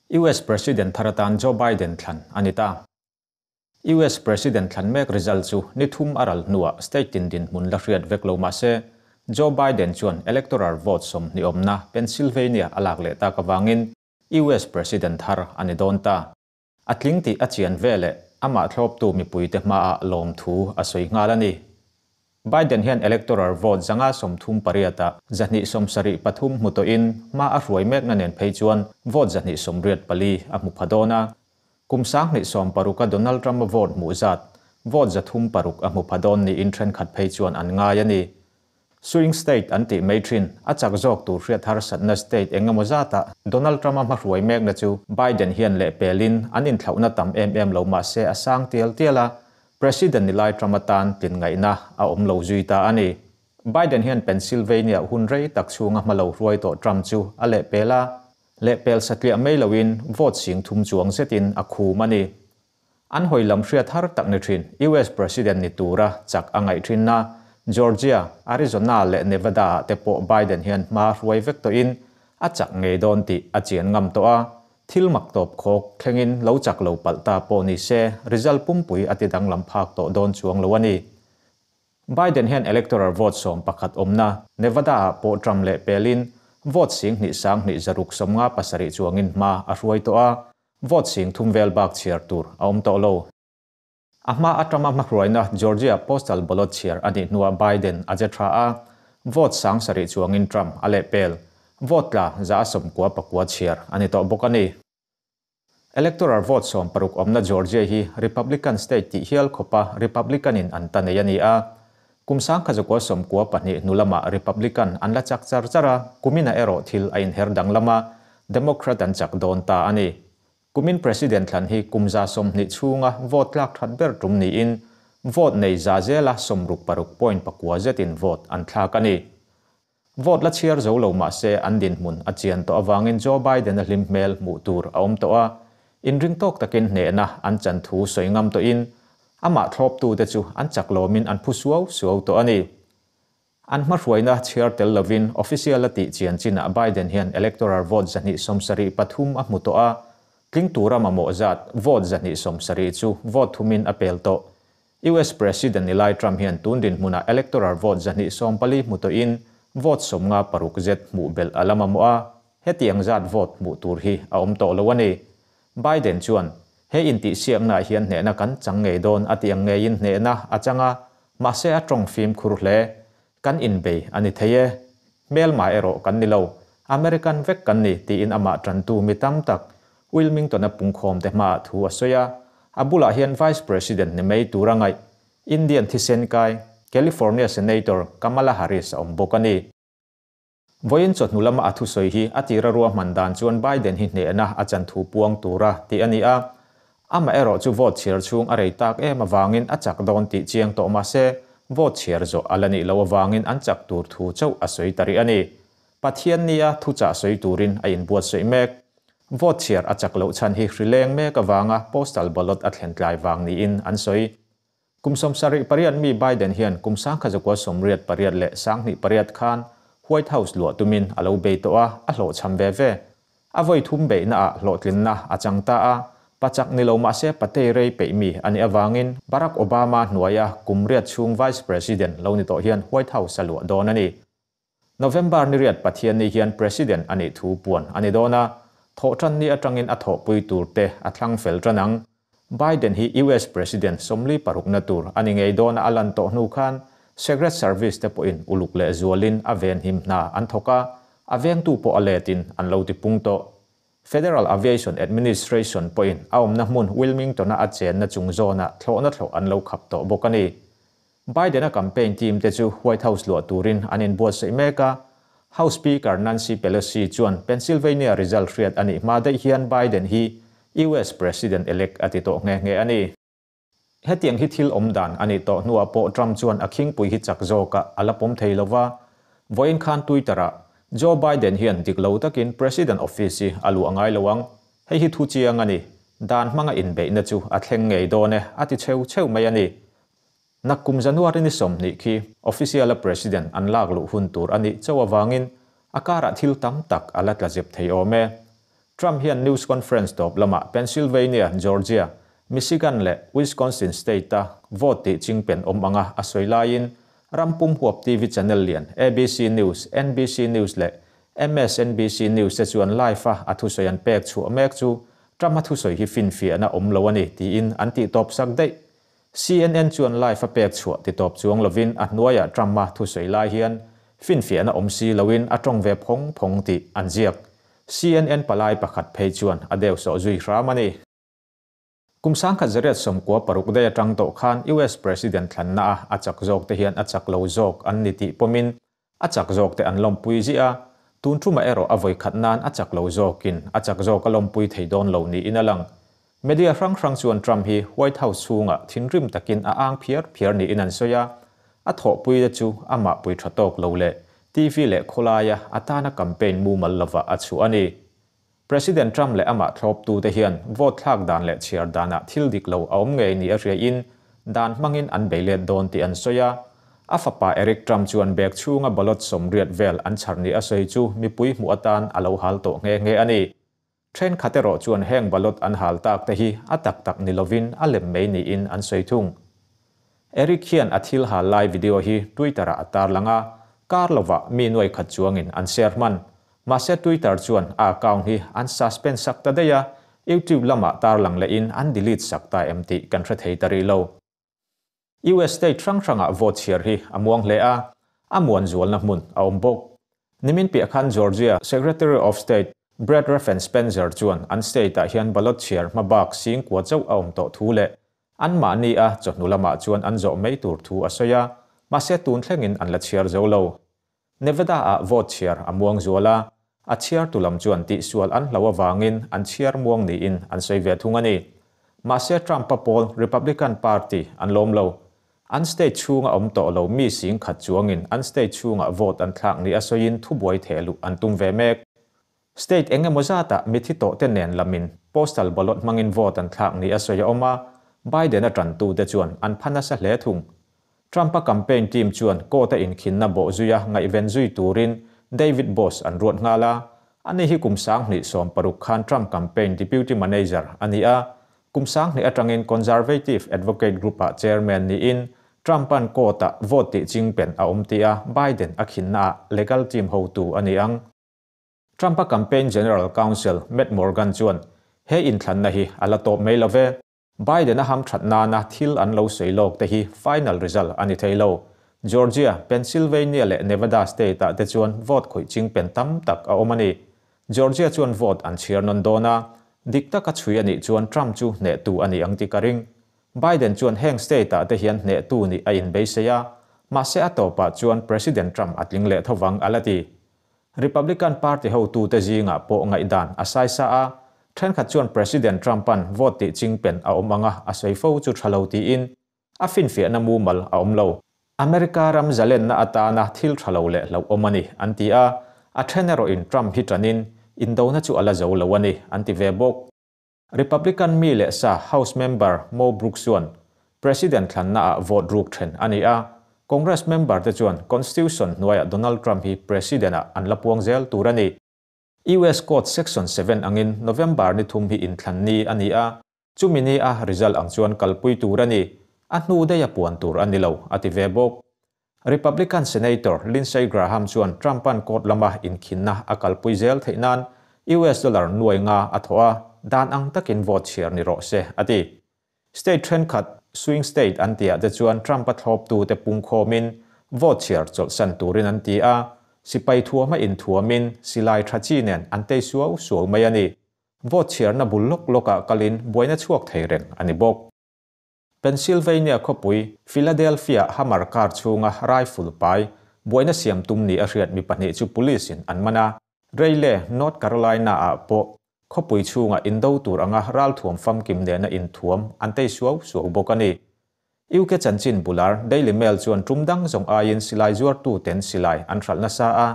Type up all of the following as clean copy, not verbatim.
US President thar atan Joe Biden thlan a ni ta. US President thlan mek result chu ni thum a ral hnuah state tin dinhmun la hriat vek lo mah se, Joe Biden chuan electoral vote 20 awmna Pennsylvania a lak leh tak avangin US President thar a ni dawn ta. A tling tih a chian veleh amah thlawptu mipuite hmaah lawmthu a sawi nghal a ni. Biden hian electoral vote 138 ah 273 hmu tawhin hma a hruai mekna nen phei chuan vote 184 a hmu pha dawn a. Kum 2016 a Donald Trump-a vote hmuh zat, vote 306 a hmu pha dawn niin thenkhat phei chuan an ngai a ni. Swing state an tih mai thin, a chak zawk tur hriat harsatna state eng emaw zatah Donald Trump-a hmahruai mekna chu Biden hian lehpelin an inthlauhna tam em em lo mah se a sang tial tial a, President ni lai Trump atan tlin ngaihna a awm lo zui ta a ni. Biden hian Pennsylvania hun rei tak chhunga hma lo hruai tawh Trump chu a lehpel a, lehpel satliah mai loin vote 3000 chuang zetin a khum a ni. An hawi lam hriat har tak ni thin US President ni tura chak a ngaih thinna Georgia, Arizona leh Nevada ah te pawh Biden hian hma hruai vek tawhin a chak ngei dawn tih a chian ngam tawh a. Thil mak tawp khawk thlengin lo chak lo palh ta pawh ni se, result pumpui a ti danglam phak tawh dawn chuang lo a ni. Biden hian electoral vote 11 awmna Nevada ah pawh Trump leh pelin vote 22,257 chuangin hma a hruai tawh a, vote 3000 vel bak chhiar tur a awm tawh lo. A hma a Trump a hmahruaina Georgia postal ballot chhiar a nih hnuah Biden a che tha a, vote 7000 chuangin Trump a lehpel. Vote tla 99 chhiar a ni tawh bawk a ni. Electoral vote 60 awmna Georgia hi Republican state tih hial khawpa Republican in an ta nei a ni a. Kum 1992 hnu lama Republican an la chak char char a, kumina erawh thil a inher danglam a, Democrat an chak dawn ta a ni. Kumin President thlan hi kum 120 chhunga vote tlak that ber tum niin vote nei za zela 66.9 zetin vote an thlak a ni. Vote la chhiar zo lo mah se an dinhmun a chian tawh awangin Joe Biden a hlim hmel hmuh tur a awm tawh a, inring tawk takin hnehna an chan thu sawi ngam tawhin amah thlawptute chu an chak lawmin an phu suau suau tawh a ni. An hmahruaina chhiar tel lovin official a tih chian chinah Biden hian electoral vote 273 a hmu tawh a, tling tura mamawh zat vote 270 chu vote thumin a pel tawh. US President ni lai Trump hian tun dinhmunah electoral vote 144 hmu tawhin vote 56 zet hmuh belh a la mamawh a, hetiang zat vote hmuh tur hi a awm tawh lo a ni. Biden chuan he intihsiaknaah hian hnehna kan chang ngei dawn a tih ang ngeiin hnehna a chang a, mahse a tawng fimkhur hle. Kan inbei a ni thei e. Hmelma erawh kan ni lo. American vek kan ni tiin amah tantu mi tam tak Wilmington a pungkhawm te hmaah thu a sawi a. A bulah hian Vice President ni mai tur a ngaih Indian thisen kai California Senator Kamala Harris a awm bawk a ni. Vawiin chawhnu lama a thusawi hi a tira ruahman dan chuan Biden hi hnehna a chan thu puang tura tih a ni a. Amah erawh chu vote chhiar chhung a rei tak em avangin a chak dawn tih chiang tawh mah se, vote chhiar zawh a la nih loh avangin an chak tur thu chauh a sawi ta rih a ni. Pathian nia thuchah sawi turin a inbuatsaih mek. Vote chhiar a chak loh chhan hi hrileng mek avanga postal ballot a thlen tlai vang niin an sawi. Kum 78 mi Biden hian kum 1988 leh 2008 khan White House luah tumin a lo bei tawh a, a hlawhchham ve ve. A vawi thum beihna ah hlawhtlinna a chang ta a, pachak ni lo mah se patei rei peih mi a nih avangin Barack Obama hnuaia kum riat chhung Vice President lo ni tawh hian White House a luah dawn a ni. November ni riat Pathian ni hian President a nih thu puan a ni dawn a, thawhtan ni atangin a thawhpui tur te a thlang fel tan ang. Biden hi US President 46 na tur a ni ngei dawn a a lan tawh hnu khan Secret Service te pawhin uluk leh zualin a ven him hna an thawk a, a vengtu pawh a letin an lo ti pung tawh. Federal Aviation Administration pawhin a awmna hmun Wilmington-a a chenna chung zawnah thlawhna thlawh an lo khap tawh bawk a ni. Biden a campaign team te chu White House luah turin an inbuatsaih mek a, House Speaker Nancy Pelosi chuan Pennsylvania result hriat a nih hma daih hian Biden hi US President-elect a ti tawh nghe nghe a ni. Hetiang hi thil awm dan a nih tawh hnuah pawh Trump chuan a khingpui hi chak zawkah a la pawm thei lo va, vawiin khan Twitter-ah Joe Biden hian dik lo takin President office hi a luah ngai lo ang, hei hi thu chiang a ni, dan hmanga inbeihna chu a thleng ngei dawn e a ti cheu cheu mai a ni. Nakkum January ni 20 khi official a President an lak luh hun tur a nih chauh awangin a karah thil tam tak a la tla zep thei awm e. Trump hian news conference tawp lamah Pennsylvania, Georgia, Michigan leh Wisconsin state-a vote tih chingpen awm anga a sawi laiin ram pum huap TV channel lian ABC News, NBC News leh MSNBC News te chuan live-a a thusawi an pek chhuah mek chu Trump-a thusawi hi finfiahna awm lo a ni tiin an tihtawp sak daih. CNN chuan live a pek chhuah titawp chuang lovin a hnuaiah Trump-a thusawi lai hian finfiahna awm si loin a tawng ve phawng phawng tih an ziak. CNN palai pakhat phei chuan a deuhsawh zui hram a ni. Kum 1996 daih atang tawh khan US President thlanna a a chak zawk te hian a chak lo zawk an ni tih pawmin a chak zawk te an lawmpui ziah a, tun thumah erawh a vawikhat nan a chak lo zawkin a chak zawk a lawmpui thei dawn lo niin a lang. Media hrang hrang chuan Trump hi White House chhungah thinrim takin a ang phiar phiar niin an sawi a, a thawhpui te chu amah pui tha tawk lo leh TV leh khawlaia a tana campaign mumal lovah a chhuah a ni. President Trump leh amah thlawptute hian vote thlak dan leh chhiar danah thil dik lo a awm ngei ni a hriain dan hmangin an bei let dawn tih an sawi a. A fapa Eric Trump chuan bag chhunga ballot 80 vel an chhar ni a sawi chu mipui hmuh atan a lo hal tawh nghe nghe a ni. Thenkhat erawh chuan heng ballot an hal tak te hi a tak tak ni lovin a lem mai niin an sawi thung. Eric hian a thil hal lai video hi Twitter-ah a tarlang a, kar lovah mi nuai khat chuangin an share hman. Mahse Twitter chuan a account hi an suspend sak ta daih a, YouTube lamah tarlang lehin an delete sak ta em tih kan hre thei ta rih lo. US state hrang hrangah vote chhiar hi a muang hle a, a muan zualna hmun a awm bawk. Nimin piah khan Georgia Secretary of State Brad Raffensperger chuan an state-ah hian ballot chhiar hma bak 9000 chauh a awm tawh thu leh anmahni a chawhnu lamah chuan an zawh mai tur thu a sawi a, mahse tun thlengin an la chhiar zo lo. Nevada-ah vote chhiar a muang zual a, a chhiartu lam chuan tihsual an hlo avangin an chhiar muang niin an sawi ve thung a ni. Mahse Trump-a pawl Republican Party an lawm lo. An state chhunga awm tawh lo mi 10,000 chuangin an state chhungah vote an thlak ni a sawiin thubuai theh luh an tum ve mek. State eng emaw zatah mithi tawh te nen lamin postal ballot hmangin vote an thlak ni a sawi a awm a, Biden a tantute chuan an pha nasa hle thung. Trump-a campaign team chuan court-a inkhinna bawh zuia ngaihven zui turin David Boss an ruat nghal a, ani hi kum 2016 khan Trump campaign deputy manager a ni a, kum 2000 atangin Conservative Advocate Group-ah chairman niin Trump-a'n court-ah vote tih chingpen a awm tih a Biden a khinnaah legal team hotu a ni ang. Trump-a campaign general counsel Matt Morgan chuan he inthlanna hi a la tawp mai lo ve. Biden-a ham that nana thil an lo sawi lawk te hi final result a ni thei lo. Georgia, Pennsylvania leh Nevada state-ah te chuan vote khawih chingpen tam tak a awm a ni. Georgia chuan vote an chhiar nawn dawn a, dik taka chhui a nih chuan Trump chu hnehtu a ni ang tih ka ring. Biden chuan heng state-ah te hian hnehtu nih a inbeisei a, mahse a tawpah chuan President Trump a tling leh thovang a la ti. Republican Party hotute zingah pawh ngaihdan a saisa a, thenkhat chuan President Trump-a'n vote tih chingpen a awm anga a sawi fo chu tha lo tiin a finfiahna mumal a awm lo. America ram zalenna atana thil tha lo leh hlauhawm a ni, an ti a, a then erawhin Trump hi tanin indona chu a la zo lo a ni, an ti ve bawk. Republican mi leh sa House member Mo Brooks chuan President thlannaah vote ruk then a ni a, Congress member te chuan Constitution hnuaiah Donald Trump hi President-ah an la puang zel tur a ni. US Code Section 7 angin November ni thum hi inthlan ni a ni a, chumi ni a result ang chuan kalpui tur a ni, a hnu daih a puan tur a ni lo, a ti ve bawk. Republican Senator Lindsey Graham chuan Trump-a'n court lama inkhinna a kalpui zel theih nan US dollar nuai nga a thawh a, dan ang takin vote chhiar ni rawh se, a ti. State thenkhat swing state an tihah te chuan Trump-a thlawptute pungkhawmin vote chhiar chawlhsan turin an ti a, sipai thuama inthuamin silai tha chi nen an tei suau suau mai a ni. Vote chhiarna bul lawk lawkah kalin buaina chhuak thei reng a ni bawk. Pennsylvania khawpui Philadelphia Hummer car chhunga rifle pai buaina siam tum ni a hriat mi pahnih chu police-in an man a. Raleigh, North Carolina-ah pawh khawpui chhunga indo tur anga ralthuam famkim nena inthuam an tei suau suau bawk a ni. UK chanchin bular Daily Mail chuan tum dang zawng aiin silai zuartu ten silai an hralh nasa a,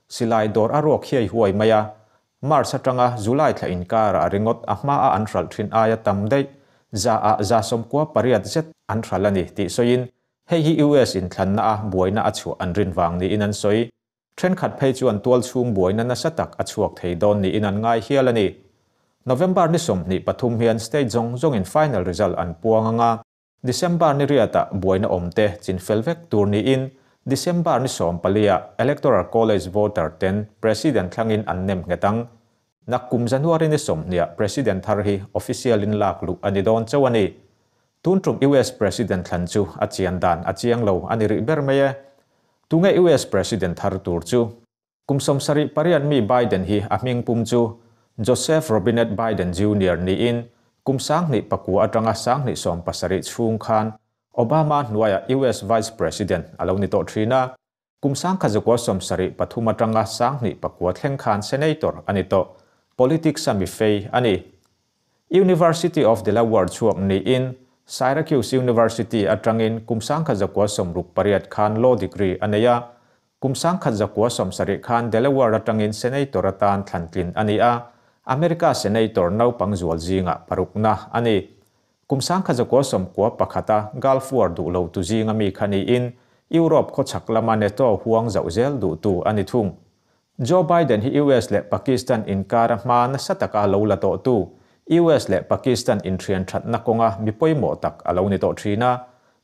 silai dawr a ruak hiai huai mai a. March atanga July thla inkara ringawt a hma a an hralh thin aia tam daih za a za 98 zet an hralh a ni tih sawiin hei hi US inthlanna a buaina a chhuah an rin vang niin an sawi. Thenkhat phei chuan tual chhung buaina nasa tak a chhuak thei dawn niin an ngai hial a ni. November ni 23 hian state zawng zawngin final result an puang anga, December ni riatah buaina awmte chinfel vek tur niin December ni 14 ah Electoral College voter ten President thlangin an nem nghet ang. Nakkum January ni 20 ah President thar hi official in lak luh a ni dawn chauh a ni. Tun tum US President thlan chu a chian dan a chiang lo a ni rih ber mai e. Tunge US President thar tur chu? Kum 78 mi Biden hi a hming pum chu Joseph Robinette Biden Jr. Niin kum 2009 atanga 2017 chhung khan Obama hnuaia US Vice President a lo ni tawh thin a. Kum 1973 atanga 2009 thleng khan Senator a ni tawh. Politics a mi fei a ni. University of Delaware chhuak niin Syracuse University atangin kum 1968 khan law degree a nei a. Kum 1970 khan Delaware atangin Senator atan thlantlin a ni a, America Senator naupang zual zinga parukna a ni. Kum 1991 a Gulf War duh lo tu zinga mi kha niin Europe khawchhak lama NATO huang zauh zel duhtu a ni thung. Joe Biden hi US leh Pakistan inkara hma nasa taka lo la tawhtu, US leh Pakistan inthian thatna kawnga mi pawimawh tak a lo ni tawh thin a.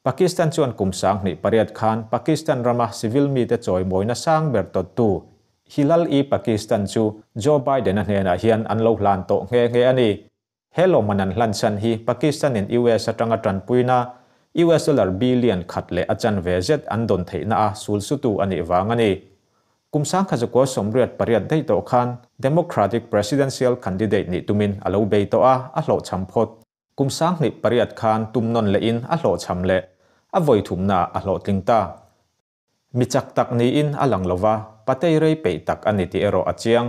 Pakistan chuan kum 2008 khan Pakistan rama civil mi te chawimawina sang ber tawttu Hilal-i-Pakistan chu Joe Biden-a hnenah hian an lo hlan tawh nghe nghe a ni. He lawmman an hlan chhan hi Pakistan-in US atanga tanpuina US dollar billion khat leh a chanve zet an dawn theihna a sulsutu a nih vang a ni. Kum 1988 daih tawh khan Democratic presidential candidate nih tumin a lo bei tawh a, a hlawhchham phawt. Kum 2008 khan tum nawn lehin a hlawhchham leh, a vawi thumnaah a hlawhtling ta. Mi chak tak niin a lang lova, patei rei peih tak a ni tih erawh a chiang.